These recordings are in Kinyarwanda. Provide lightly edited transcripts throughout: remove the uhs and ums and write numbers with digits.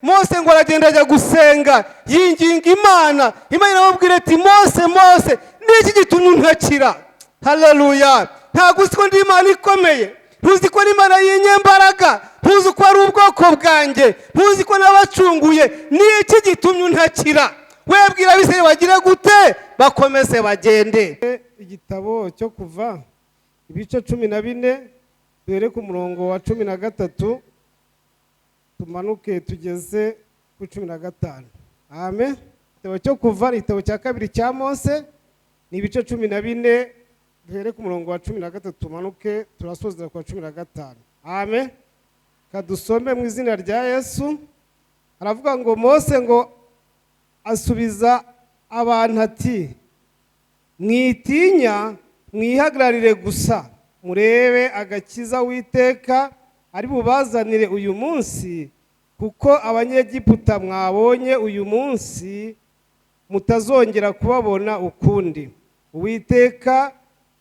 Mose ngo aragenda ajya gusenga, yinginga Imana. Imana iramubwira ati: "Mose, Mose, niki gitumye untakira?" Haleluya! "Ntabwo uzi ko ndi Imana ikomeye? Ntuzi ko ari Imana y'inyembaraga? Ntuzi ko ari ubwoko bwanjye? Ntuzi ko nabacunguye? Niki gitumye untakira? Webwira Abisirayeli bagire gute? Bakomeze bagende." Igitabo cyo Kuva, ibice 14, duhere ku murongo wa 13, tumanuke tugeze ku 15. Amen. Igitabo cyo Kuva ni igitabo cya kabiri cya Mose, ni ibice 14, duhere ku murongo wa 13, tumanuke, turasoza ku wa 15. Amen. Kadusome mu izina rya Yesu. Aravuga ngo: Mose ngo asubiza abantu ati: "Mwitinya, mwihagararire gusa, murebe agakiza Witeka ari bubazanire uyu munsi, kuko Abanyegiputa mwabonye uyu munsi mutazongera kubabona ukundi. Uwiteka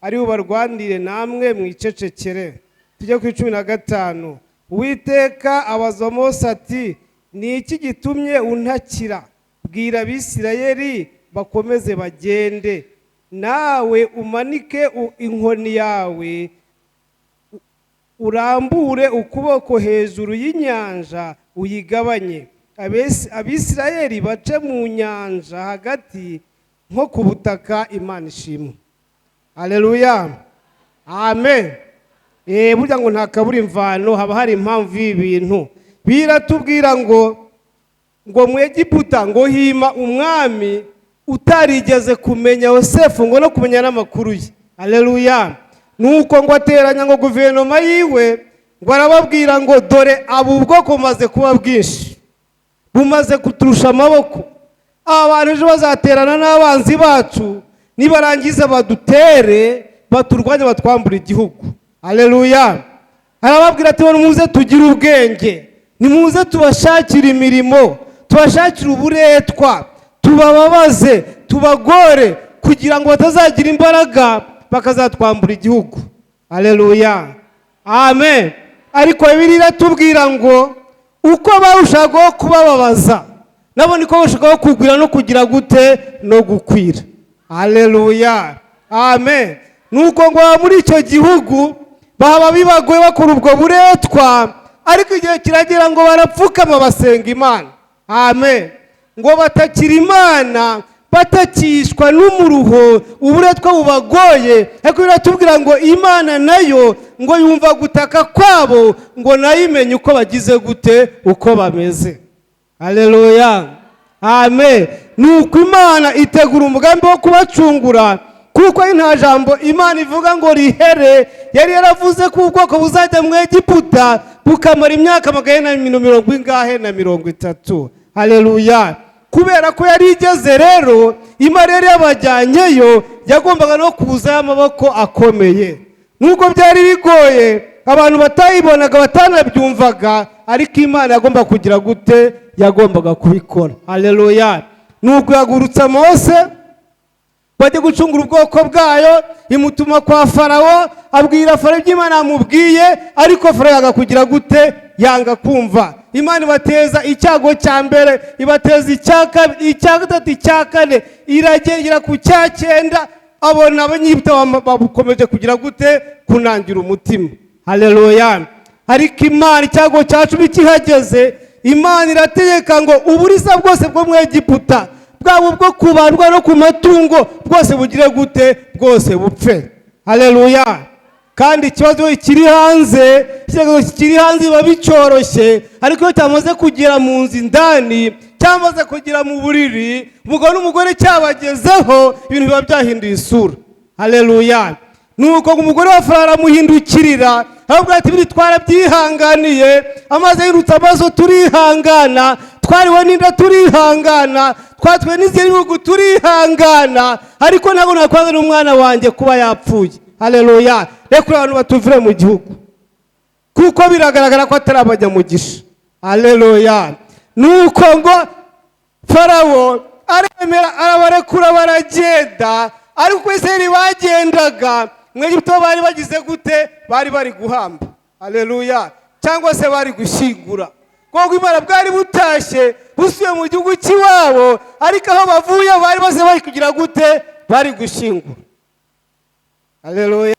ari bubarwanire, namwe mwicecekere." Tujye ku 15. Uwiteka abaza Mose ati: "Ni iki gitumye untakira? Bwira Abisirayeli bakomeze bagende. Nawe umanike inkoni yawe, urambure ukuboko hejuru y'inyanja, uyigabanye, Abisirayeli bace mu nyanja hagati nko ku butaka." Imana ishimwe! Aleluya, amen. Burya ngo nta kabura imvano, haba hari impamvu y'ibintu. Biratubwira ngo mu Egiputa ngo hima umwami utarigeze kumenya Yosefu, ngo no kumenya n'amakuru ye. Aleluya! Nuko ngo ateranya ngo guverinoma yiwe, ngo arababwira ngo: "Dore abo ubwoko bumaze kuba bwinshi, bumaze kuturusha amaboko. Aba bantu ejo bazaterana n'abanzi bacu, nibarangiza badutere, baturwanye, batwambure igihugu." Aleluya! Arababwira ati: "Nimuze tugire ubwenge, nimuze tubashakire imirimo, tubashakire uburetwa, tubababaze, tubagore, kugira ngo batazagira imbaraga bakazatwambura igihugu." Aleluya, amen. Ariko Bibiliya iratubwira ngo uko barushagaho kubababaza, nabo niko barushagaho kugwira no kugira gute? No gukwira. Aleluya, amen. Nuko ngo baba muri icyo gihugu, baba bibagoye, bakora ubwo buretwa, ariko igihe kiragera ngo barapfukama, basenga Imana. Amen. Ngo batakira Imana, batakishwa n'umuruho, uburetwa bubagoye. Ariko biratubwira ngo Imana nayo ngo yumva gutaka kwabo, ngo nayo imenye uko bagize gute, uko bameze. Aleluya, amen. Nuko Imana itegura umugambi wo kubacungura, kuko nta jambo Imana ivuga ngo rihere. Yari yaravuze ko ubwoko buzajya mu Egiputa bukamara imyaka 400 na mirongo ingahe? Na 30. Haleluya! Kubera ko yari igeze rero, Imana yari yabajyanyeyo, yagombaga no kuza y'amaboko akomeye. Nubwo byari bigoye, abantu batayibonaga, batanabyumvaga, ariko Imana yagomba kugira gute? Yagombaga kubikora. Haleluya! Nuko yagurutsa Mose bajya gucungura ubwoko bwayo, imutuma kwa Farawo, abwira Farawo ibyo Imana yamubwiye, ariko Farawo yanga kugira gute? Yanga kumva. Imana ibateza icyago cya mbere, ibateza icya kabiri, icya gatatu, icya kane, iragera ku cya cyenda, abona Abanyegiputa bakomeje kugira gute? Kunangira umutima. Haleluya! Ariko Imana, icyago cya 10 kihageze, Imana irategeka ngo uburiza bwose bwo mu Egiputa, bwaba ubwo kubarwa no ku matungo, bwose bugire gute? Bwose bupfe. Haleluya! Kandi ikibazo kiri hanze, ikibazo kiri hanze biba bicyoroshye, ariko iyo cyamaze kugera mu nzu indani, cyamaze kugera mu buriri, umugabo n'umugore cyabagezeho, ibintu biba byahinduye isura. Haleluya! Nuko umugore wa Farawo aramuhindukirira, aravuga ati: "Biri twarabyihanganiye, amazi yirutse amaso turihangana, twariwe n'inda turihangana, twatwe n'izindi bihugu turihangana, ariko ntabwo nakwanga n'umwana wanjye kuba yapfuye. Haleluya! Reka abantu batuvire mu gihugu, kuko biragaragara ko atari abanyamugisha." Haleluya! Nuko ngo Farawo aremera, arabarekura, baragenda. Ariko uko Isirayeli bagendaga, mu Egiputa bari bagize gute? Bari bari guhamba. Haleluya! Cyangwa se bari gushyingura. Ubwoko bw'Imana bwari butashye busubiye mu gihugu cy'iwabo, ariko aho bavuye bari baze bari kugira gute? Bari gushyingura. Haleluya,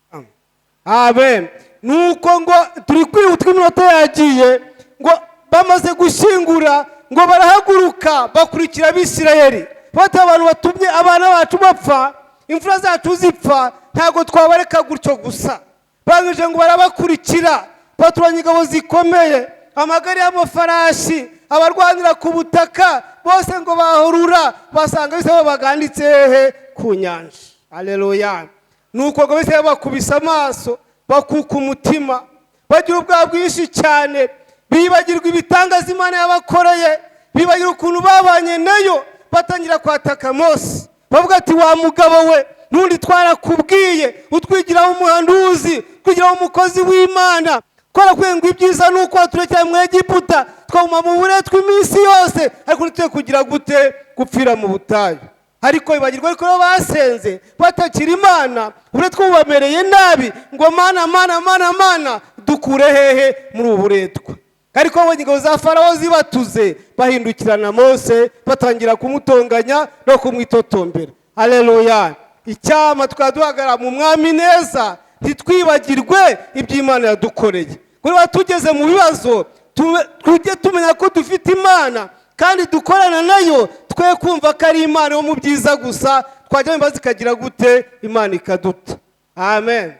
amen. Nuko ngo turi kwihuta, iminota yagiye. Ngo bamaze gushyingura, ngo barahaguruka bakurikira Abisirayeli, bati: "Abantu batumye abana bacu bapfa, imfura zacu zipfa, ntabwo twabareka gutyo gusa." Bangije ngo barabakurikira, baturanye ingabo zikomeye, amagare y'amafarashi, abarwanira ku butaka bose. Ngo bahurura basanga bisa baganditse hehe? Ku nyanja. Aleluya. Nuko ngo bise bakubise amaso, bakuka umutima, bagira ubwoba bwinshi cyane, bibagirwa ibitangaza Imana yabakoreye, bibagirwa ukuntu babanye nayo. Batangira kwataka Mose, bavuga ati: "Wa mugabo we, n'undi twarakubwiye, utwigiraho umuhanuzi, twigiraho umukozi w'Imana, twarakubwiye ngo ibyiza ni uko waturekera mu Egiputa, twaguma mu buretwa iminsi yose, ariko ntituye kugira gute? Gupfira mu butayu." Ariko bibagirwa, ariko bo basenze batakira Imana, uburetwa bubamereye nabi, ngo: "Mana, Mana, Mana, Mana, dukure hehe? Muri ubu buretwa." Ariko babonye ingabo za Farawo zibatuze, bahindukirana Mose, batangira kumutonganya no kumwitotombera. Aleluya. Icyama tukaba duhagarara mu Mwami neza, ntitwibagirwe iby'Imana yadukoreye. Kuba tugeze mu bibazo, tujye tumenya ko dufite Imana kandi dukorana nayo. Twe kumva ko ari Imana yo mu byiza gusa, twajya mu bibazo ikagira gute? Imana ikaduta. Amen.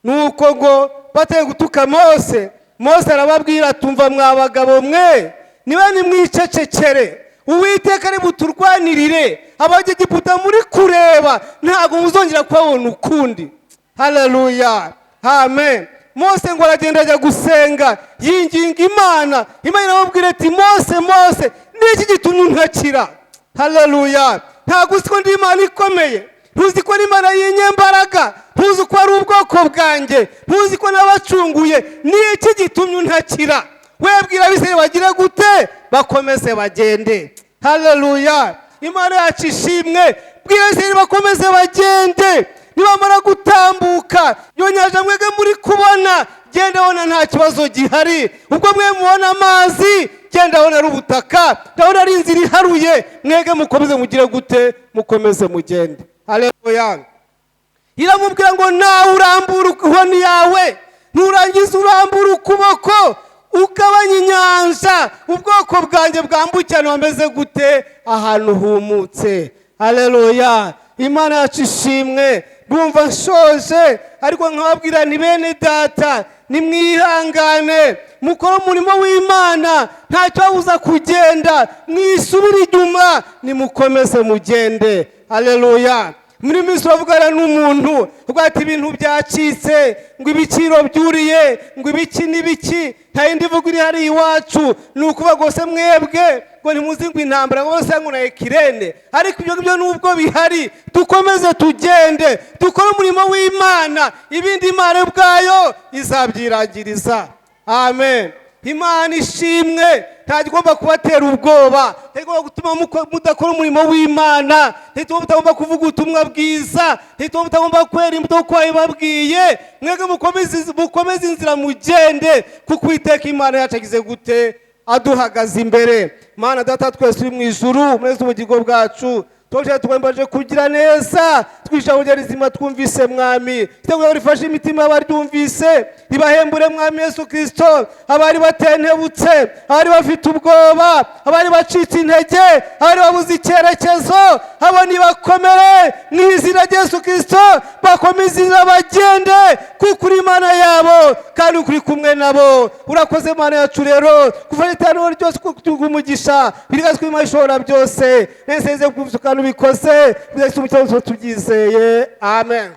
Nuko ngo bateye gutuka Mose, Mose arababwira: "Tumva mwa bagabo mwe, niba nimwicecekere, Uwiteka ari buturwanirire. Abanyegiputa muri kureba ntabwo muzongera kubabona ukundi." Haleluya, amen. Mose ngo aragenda ajya gusenga, yinginga Imana. Imana iramubwira ati: "Mose, Mose, niki gitumye untakira?" Haleluya. "Ntabwo uzi ko ndi Imana ikomeye? Ntuzi ko ari Imana y'inyembaraga? Ntuzi ko ari ubwoko bwanjye? Ntuzi ko nabacunguye? Niki gitumye untakira? Webwira Abisirayeli bagire gute? Bakomeze bagende." Haleluya, Imana yacu ishimwe. "Bwira Abisirayeli bakomeze bagende. Nibamara gutambuka iyo nyanja mwebwe muri kubona, genda abona nta kibazo gihari. Ubwo mwe mubona amazi, genda abona ari ubutaka, ndabona ari inzira iharuye. Mwebwe mukomeze mugire gute? Mukomeze mugende." Haleluya. Iramubwira ngo: "Nawe urambura inkoni yawe, nurangiza urambura ukuboko, ugabanya inyanja, ubwoko bwanjye bwambukirana ahantu hameze gute? Ahantu humutse." Haleluya, Imana yacu ishimwe. Ndumva nshoje, ariko nkababwira ni bene data, nimwihangane, mukore umurimo w'Imana, ntacyo kugenda mwisubire inyuma, nimukomeze mugende. Haleluya. Muri minsi uravugana n'umuntu uvuga ati: "Ibintu byacitse," ngo ibiciro byuriye, ngo ibiki n'ibiki, nta yindi mvugo iri hariya iwacu. Ni ukuvuga rwose mwebwe ngo ntimuzi ngo intambara, ngo bose ngo na Ekirene. Ariko ibyo ngibyo nubwo bihari, dukomeze tugende, dukore umurimo w'Imana, ibindi Imana ubwayo izabyirangiriza. Amen. Imana ishimwe. Nta gigomba kubatera ubwoba, nta gigomba gutuma mudakora umurimo w'Imana, nta gituma mutagomba kuvuga ubutumwa bwiza, nta gituma mutagomba kwera imbuto kuko babibabwiye. Mwebwe mukomeze inzira mugende, kuko Uwiteka Imana yacu agize gute? Aduhagaze imbere. Mana Data twese uri mu ijuru, mwese ubugingo bwacu tuje twembaje kugira neza, twisha rizima twumvise. Mwami, cyangwa rifashe imitima y'abaryumvise, ribahembure. Mwami Yesu Kirisito, abari batentebutse, abari bafite ubwoba, abari bacitse intege, abari babuze icyerekezo, abo nibakomere mu izina rya Yesu Kirisito, bakomeze inzira bagende, kuko uri Imana yabo kandi uri kumwe nabo. Urakoze Mana yacu rero kuva iteraniro ryose umugisha birigazwe Imana ishobora byose. Neseze kandi ubikoze, bizahise umucyo tubyizeye. Amen.